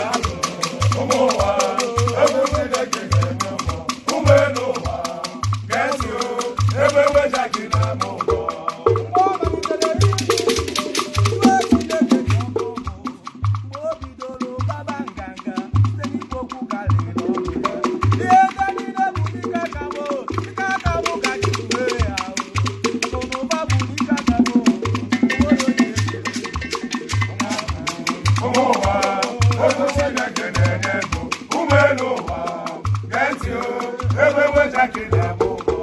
ga-alụ. Ụmụ ụwa, egwu Chineke ga-eme mmụọ. Ụmụ elu ụwa, gee ntị o, egwu enwejaghị na-eme ụgbọ. Mgbe ọ malitere iwe Chineke ji ọkụ, mgbe o bidoro baba nganga site n'ikwu okwu karịrị n'ọnụ ya. Ihe ndị niile bụ ike aka m, ike aka m ka ji mee ya. Akụ na ụba bụ ike aka m, onwere onye Ụmụ ụwa, egwu Chineke na-enye ego. Ụmụ elu ụwa, gee ntị o, egwu enwejaghị na-eme ụgbọ.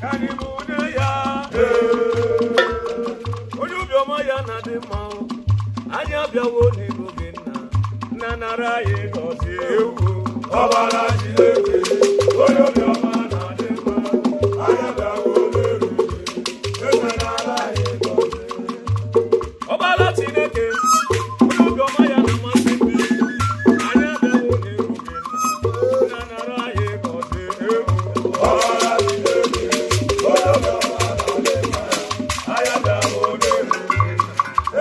Ka anyị bụ onye ya, onye obiọma ya na-adị mma o. Anyị abịawo n'iru gị, nna, nna, nara anyị gọzie ewu. Ọbara Chineke, onye obiọma na-adị mma, anyị abịawo n'elu gị, eze n'ala anyị gọzie. Ọbara Chineke, onye obiọma ya na-amasị ndị, anyị abịawo n'iru gị, nna, nna, nara anyị gọzie ewu. Ọbara Chineke, onye obiọma na-adị mma, anyị abịawo n'elu gị,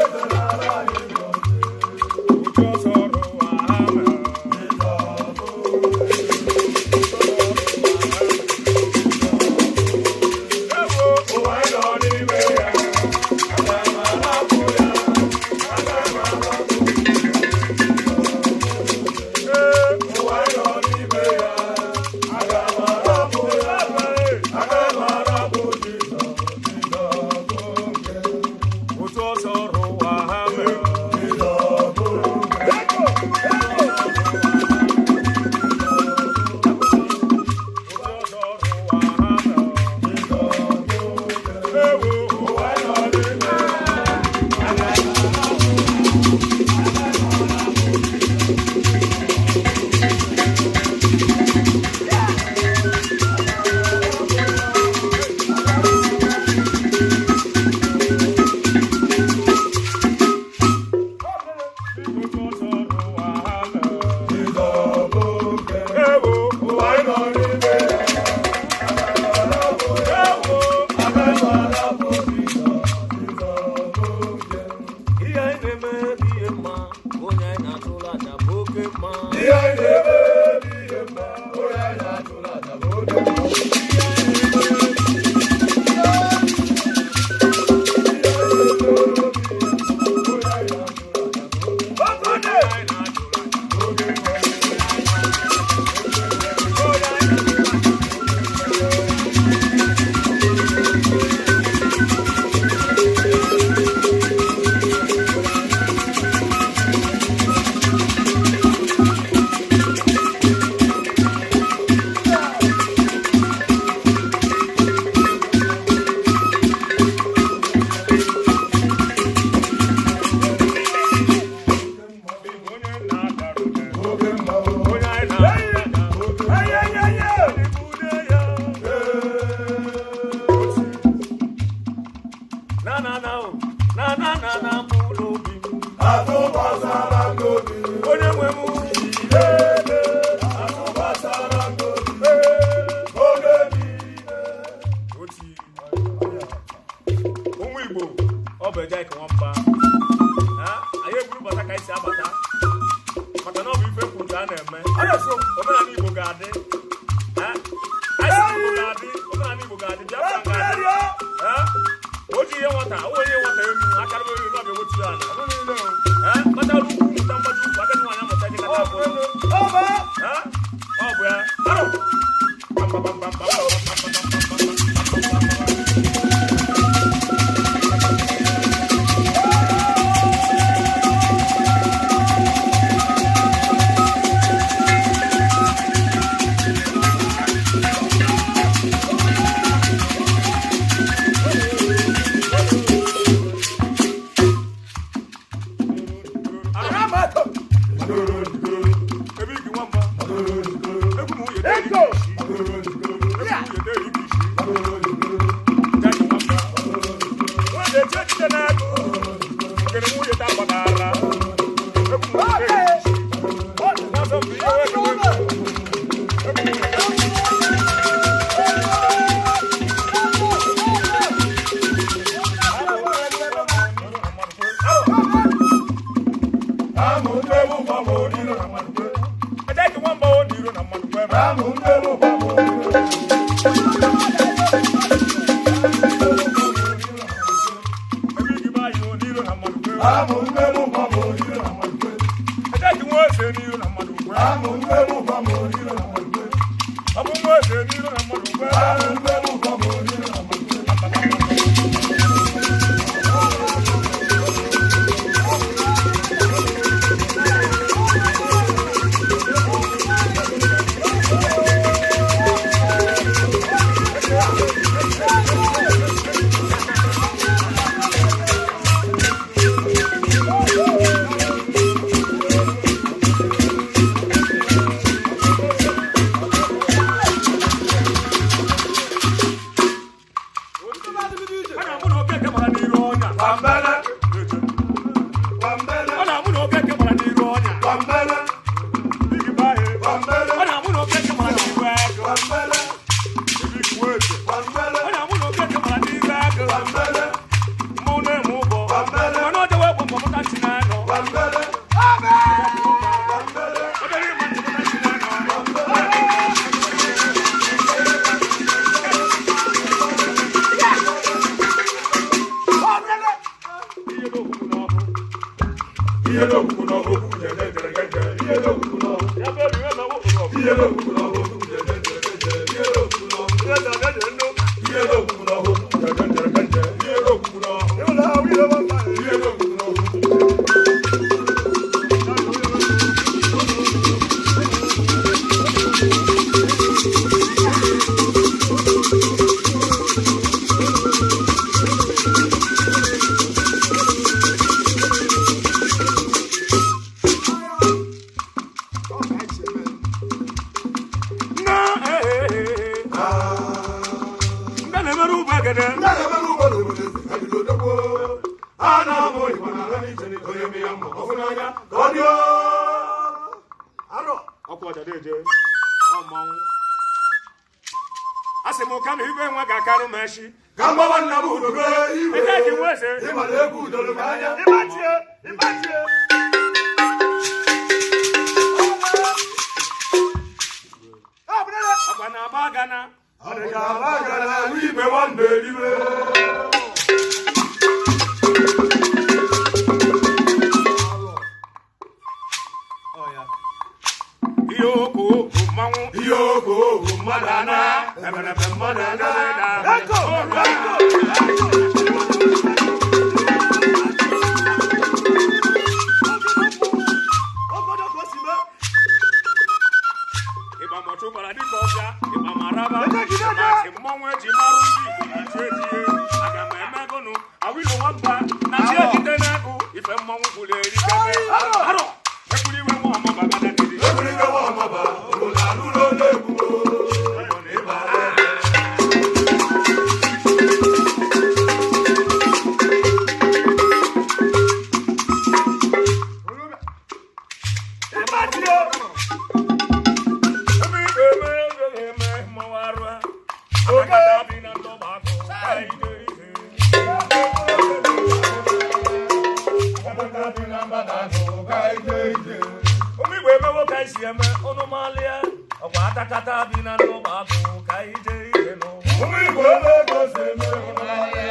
eze n'ala anyị gọzie. Uche ọsọ rụwa ha mere. Ewo. Ụwa anyị nọ n'ime ya, aga m ahapụ ya, aga m ahapụ. Ee. Ụwa anyị nọ n'ime ya, aga m ahapụ ya, aga m ahapụ Jizọs, Jizọs bụ nke. Otu ọsọ rụwa ha mere. Jizọs bụ nke. Otu ọsọ rụwa ha mere. Jizọs bụ nke. Ewo. Ụwa anyị nọ n'ime ya. Otu ọsọ rụwa ha mere. Jizọs bụ nke. Ewo. Ụwa anyị nọ n'ime ya. Aga m ahapụ ya. Ewo. Aga m ahapụ Jizọs, Jizọs bụ nke. Ihe anyị na-eme bụ ihe mma, onye anyị na-atụrụ aja bụ oke mma. Ihe anyị na-eme bụ ihe mma, onye anyị na-atụrụ aja bụ oke mma. Onye anyị na-atụrụ aja. Onye anyị na-atụrụ aja. Onye na-abịarute. Onye anyị na-atụrụ aja. Anyị bụ ude ya. Na na na o. Na na na na mụ n'obi m. Onye nwe m. Oti. Ụmụ Igbo, ọ bụ Ejike Nwamba. Ha? Anyị eburu bata ka anyị si abata. Maka na ọ bụ ife kwuru ka a na-eme. Omenala Igbo ga-adị. Ha? Anyị sị Igbo ga-adị, omenala Igbo ga-adị, Biafra ga-adị. Ha? O ji ihe nwata, o onye nwata elu, akara elu, na ọbịa wetu ya ala. Ha? Ebe igi nwamba. Egwu m nwunye deri ike isi. Egwu m nwunye deri ike isi. Jaji nwamba. Nwunye echi ejide n'agụ. Ogene nwunye ta gbagara. Egwu m nwunye deri ike isi. N'asọ mpi ihe wee kewe egwu. Egwu m nwunye deri ike isi. Ajaghị nwamba o n'iro na mmadụ kwe ebe. Ebe igi be anyị o n'iro na mmadụ kwe ebe. Ajaghị nwa eze n'iro na mmadụ kwe ebe. Ọ bụ nwa eze n'iro na mmadụ kwe ebe. Ọ na-amụ na okeke gbara n'iru ọnya. Ọ na-amụ na okeke gbara n'iru ọnya. Igi be anyị. Ọ na-amụ na okeke gbara n'iru agụ. Ebe igi nwa eze. Ọ na-amụ na okeke gbara n'iru agụ. Mmanwụ na-eme ụbọ. Mana ọ jewe egbo mbọ mụta nchi na-anọ. Obere ịma ntị mụta nchi na-anọ. Ihe n'okwukwu n'ọhụ. Ihe n'okwukwu n'ọhụ, okwu jeje jere jeje. Ihe n'okwukwu n'ọhụ. Ya bụ ebe iwe ma wokwu n'ọhụ. Ihe n'okwukwu n'ọhụ, okwu jeje jere jeje. Ihe n'okwukwu n'ọhụ. Ihe jeje jere ndụ. Ihe n'okwukwu n'ọhụ, okwu jeje jere jeje. Ihe n'okwukwu n'ọhụ. Ihe n'okwukwu n'ọhụ. Nna, eh, eh, eh, eh. Ndị na-emerụ ụgbọ egede. Ndị na-emerụ ụgbọ n'obodo eze ha bido dogbo. A na-amụ Igbo n'ala n'iche n'iche, onye mee ya mma, ọ hụ n'anya ka ọ dị o. Ọkwa ọja deje. Ọ mmanwụ. A sị m kama ibe nwa ga-akarụ m echi. Ka mgbawa nna m udogo iwe. Ede ji nwa eze. Ịma na egwu udoro m anya. Ịgbachie, ịgbachie. Ọkwa na-agba gana. Ọ dị ka agba gara ibe nwamba eriwe. Ihe oko oko mmanwụ. Ihe oko oko mmadụ ana, emereme mmadụ ana. Ịgba mọchụ gbara dịka ọbịa, ịgba maraba. Masị mmọnwụ eji marụ ndị Igbo na chi ejie. Aga m emegụnụ, awilo nwamba na chi ejide n'agụ. Ife mmọnwụ kwuru erikebe. Arọ! Ekwuru iwe nwa ọmụba gada dịrị. Eburu iwe nwa ọmaba, obodo anụrụ olu egwu o. Ịbụ na ịba ala. Ebe ikpe eme ebe eme mmọnwụ arụ a. Akata bi na ndọba akụ, ka ije ije. Ụmụ Igbo emewo ka esi eme ụnụ malịa. Ọkwa atakata bi na ndọba akụ, ka ije ije nụ. Ụmụ Igbo ebe ego si eme ịhụnanya.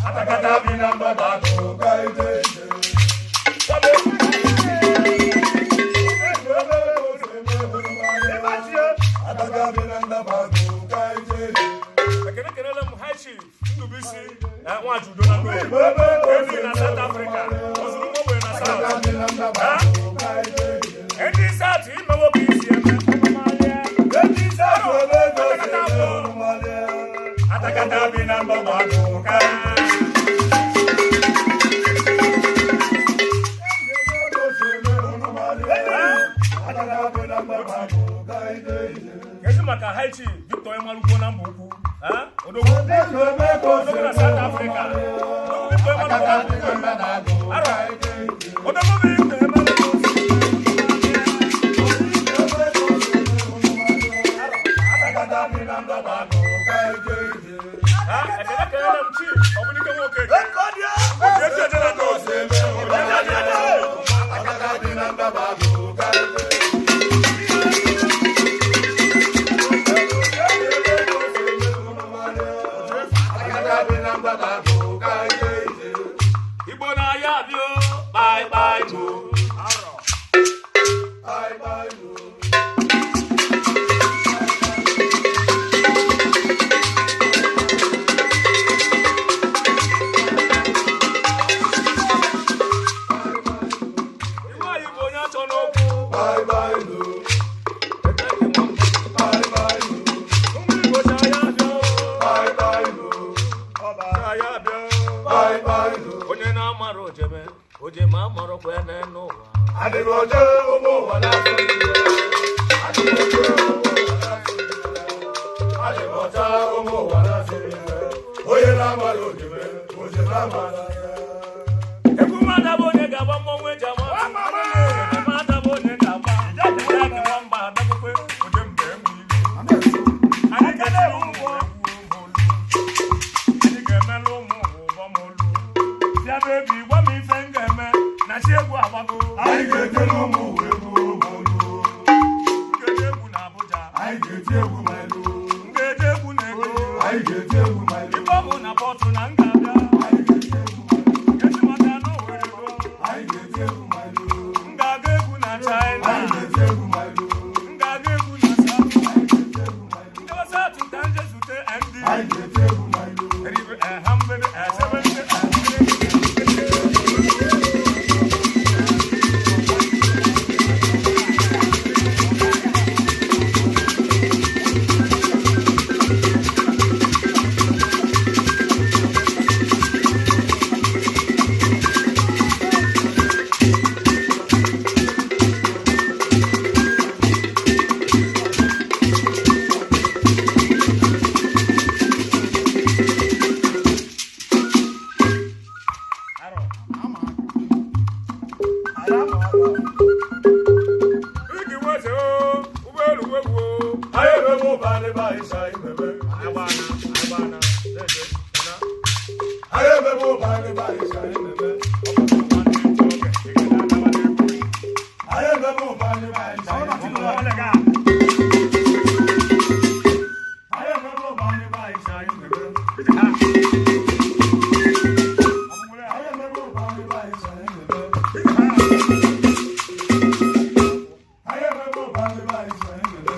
Atakata bi na mgbada akụ ka ije ije. Ụmụ Igbo ebe ego si eme ịhụnanya. Ataka bi na ndaba akụ ka ije ije. Ekene kelele m High Chief Ndubuisi Nwajudo na Ụmụ Igbo ebe ego si Ezi na eme South Africa. Ozuru ụmụ ogbenye na South. Ataka bi na ndaba akụ ka ije ije. Ndị South imewo ka isi eme ụnụ malịa. Ndị South ebe ego si eme ịhụnanya. Atakata bi na ndaba akụ ka ije ije. High Chief Victor Emalukwu na mba ukwu. Odogwu Odogwu na South Africa. Odogwu Victor Emalukwu. Arọ. Odogwu Victor Emalukwu. Ekele kelele m Chief Ọbụnike Nwoke. Obi eji eje na ndụ. Obi eji eje na ndụ. Igbo na-aya abịa o, kpai kpai mo. Arọ. Igbo anyị bụ onye achọ n'okwu. Ụmụ Igbo si aya abịa o. Si aya abịa o. Onye na-amara ojeme, ojeme amarọkwa ya n'elu ụwa. Adịghị ụmụ ụwa na-asọ Adịghị ọcha ụmụ ụwa na-asọ Onye na-amara ojeme, ojeme amara ya. Egwu mmadụ abụ onye ga-agba mmọnwụ eji ama atụ. Egwu mmadụ abụ onye ga-agba. Eji aka nwamba adakwukwe, oje mgbe enwe ilu. Anyị ga-emelu ụmụ ụwa egwu olu. Anyị ga-emelụ ụmụ ụwa ụbọ m olu. Bịa bebi, gwa m ife m ga-eme na chi egwu agbago. Anyị ga-etelu ụmụ ụwa egwu ma olu. M ga-eje egwu na Abuja. Anyị ga-eti egwu ma elu. M ga-eje egwu na Eko. Anyị ga-eti egwu ma elu. Ife ọ bụ na Pọtụ na m ga-abịa. Anyị ga-eti egwu ma elu. Esi maka na Owerri go. Anyị ga-eti egwu ma elu. M ga-aga egwu na China. Anyị ga-eti egwu ma elu. M ga-aga egwu na South. Anyị ga-eti egwu ma elu. Ndị South ka m je zute MD. Anyị ga-eti egwu ma elu. Eribe ha mbebe esebe ndị Arọ. Igi weze o, ụgbọelu wegwu o. Anyị emebe ụba n'ebe anyị si anyị mebe. Agbana, agbana, deje, na. Anyị emebe ụba n'ebe anyị si anyị mebe. Nwanne ntu oge, ị ga na-adawa n'egwu. Anyị emebe ụba n'ebe anyị si anyị mebe. Anyị emebe ụba n'ebe anyị si anyị mebe. Anyị emebe ụba n'ebe anyị si anyị mebe. Anyị emebe ụba n'ebe anyị si anyị mebe.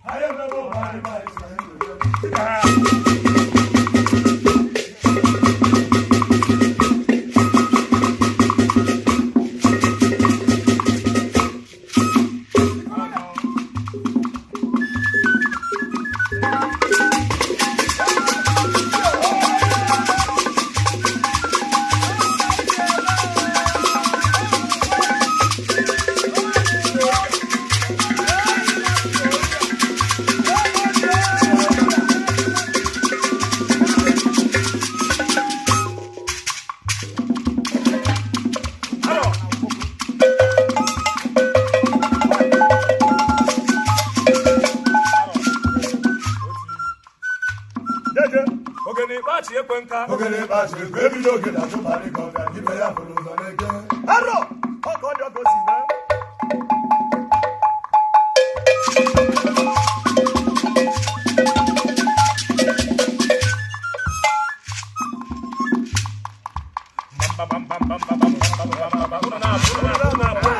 Anyị emebe ụba n'ebe anyị si anyị mebe. Arọ. Deje, ogene ịkpachi ekwe nka. Ogene ịkpachi ekwe ebido ogene achụbarị ka ọ bịa ibe ya fụrụ ụzọ n'eke. Arọ! Ọkọ dị ọkọ si mee. Unu na-abụ, unu na-abụ, unu na-abụ.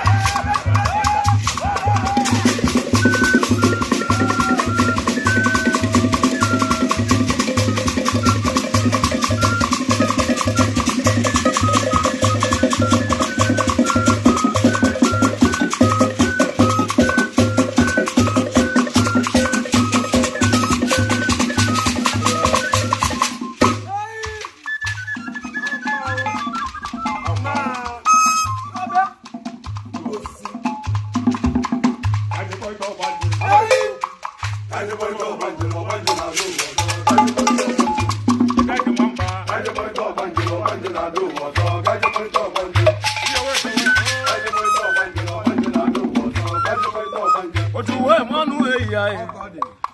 Ojuwe mmanụ eyi anyị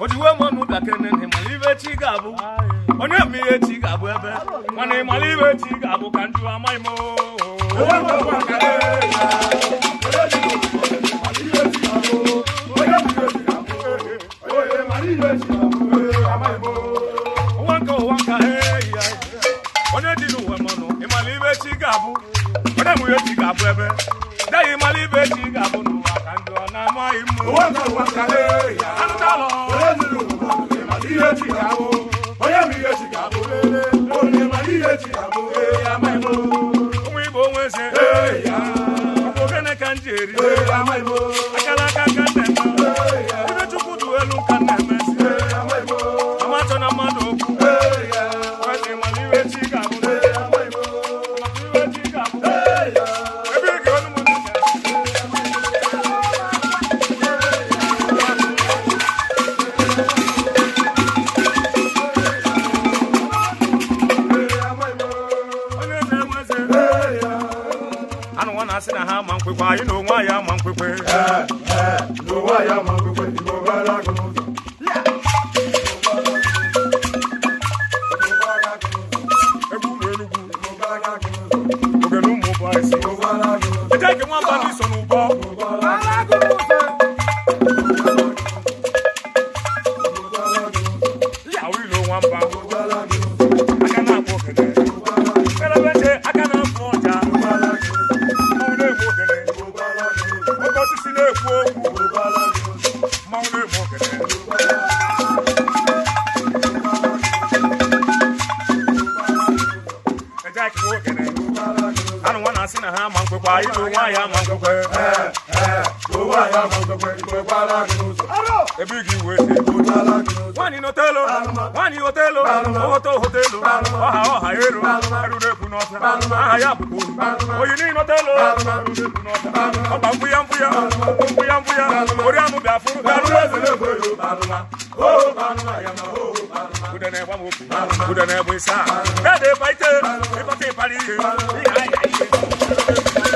ojuwe mmanụ bịakene ịmala ibe chi ga-abụ onye ma ihe chi ga-abụ ebe mana ịmala ibe chi ga-abụ ka njụ amaghị m. Ụwa nka ụwa nka eyi anyị onye dị n'ụwa mmanụ ịmala ibe chi ga-abụ onye ma ihe chi ga-abụ ebe deghị ịmala ibe chi ga-abụ n'ụwa ka njụ ọ na-amaghị m. Anụtalụ ụmụ Igbo onwe eze ọkwa ogene ka m ji eri akara aka ka m na-eme ibe Chukwu dị elu ka m na-eme amachọ na mmadụ okwu kwesị ịmala iwe chi ga-abụ maka iwe chi ga-abụ ebe ị ga-olu m dị. Onye eze enwe eze anụ nwa na-asị na ha ama nkwekwe anyị na onwe anyị ama nkwekwe. Egwu ụmụ Enugwu ogene ụmụ ụbọ isi eje nke nwamba ndị so n'ụbọ awilo nwamba aka na-akpọ ogene kelebete aka na-afụ ọja mmanwụ na-egbu ogene oke osisi na-ekwu okwu mmanwụ na-egbu ogene eje akịwa ogene anụ nwa na-asị na ha ama nkwekwe anyị na onwe anyị ama nkwekwe ebe ị ga-iwe eze nwaanyị n'otelo nwaanyị hotelo ohoto hotelo ọha ọha ero eru na-ekwu n'ọfịa aha ya bụkwa oru oyi niile otelo eru na-ekwu n'ọfịa ọkpa mgbụya mgbụya mgbụya mgbụya orianụ bịa fụrụ bịa rụrụ eze ude na-egba m okwu ude na-egbu ịsa dede ịpa ite ịpata ịpara ihe ihe ahịa ihe.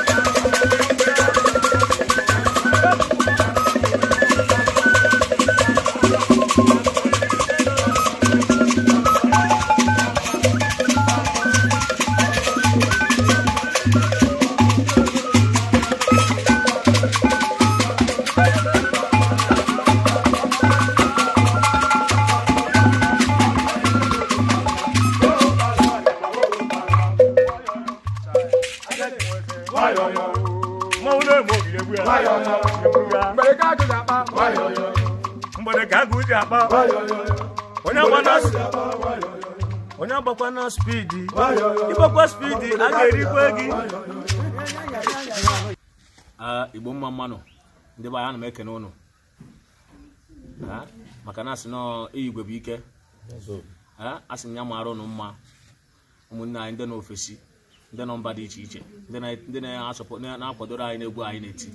Mmanwụ na-eme ogige egbu ya mgbede ka agụ ji akpa onye agbakwa na spidi ịgbakwa spidi a ga-erikwa gị. Igbo mma mmanụ ndị be anyị ana m ekene ụnụ maka na asị nọ igwe bụ ike asị m ya mara ụnụ mma ụmụnne anyị ndị nọ ofesi ndị nọ mba dị iche iche ndị na-akwadoro anyị n'egwu anyị na-eti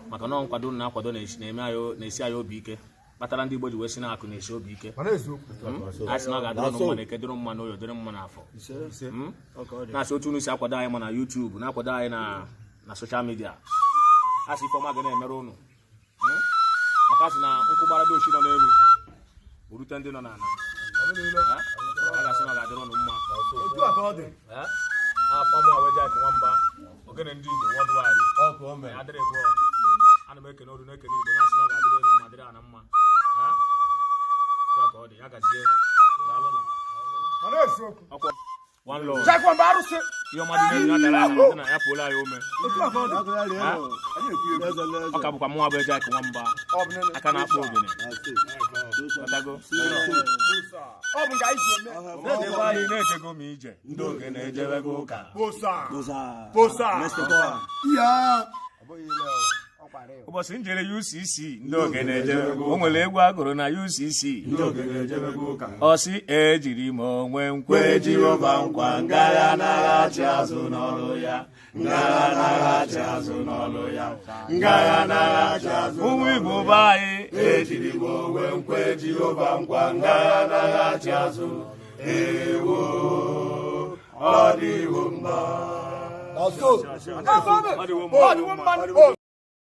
maka na nkwado na-akwado na-esi anyị obi ike kpatara ndị Igbo ji wee sị na akụ na-esi obi ike. Anyị sị na ọ ga-adịrị ụnụ mma na eke dịrị mma n'oyo dịrị mma n'afọ na-asị otu unu si akwado anyị ma na YouTube na-akwado anyị na social media asị ifeọma ga na-emere ụnụ maka asị na nkwụ gbara dochi nọ n'elu orute ndị nọ n'ala a ga-asị na ọ ga-adịrị ụnụ mma. Nwamba ogene ndị Igbo worldwide adịrị bụ ana m ekene oru na-ekene Igbo na-asị na ọ ga-adịrị elu mma dịrị ana mma ka ọ dị ya gazie. Ihe ọma dị n'elu ya dara ala na ya pụola ya ome ọ ka bụkwa mụnwa bụ Ejike Nwamba aka na-akpọ ogene anyị na-ejego m ije ndị ogene ejebego ụka. Ụbọchị m jere UCC ndị ogene ejebego o nwere egwu a gụrụ na UCC ọ sị ejiri m onwe nkwe Jehova nkwa ngagha naghachi azụ n'ọrụ ya ngagha naghachi azụ n'ọrụ ya ngagha naghachi azụ. Ụmụ Igbo be anyị ejiri m onwe nkwe Jehova nkwa ngagha naghachi azụ ewo Ọ dịwo mma. Na so. Ọ dịwo mma. Ọ dịwo mma.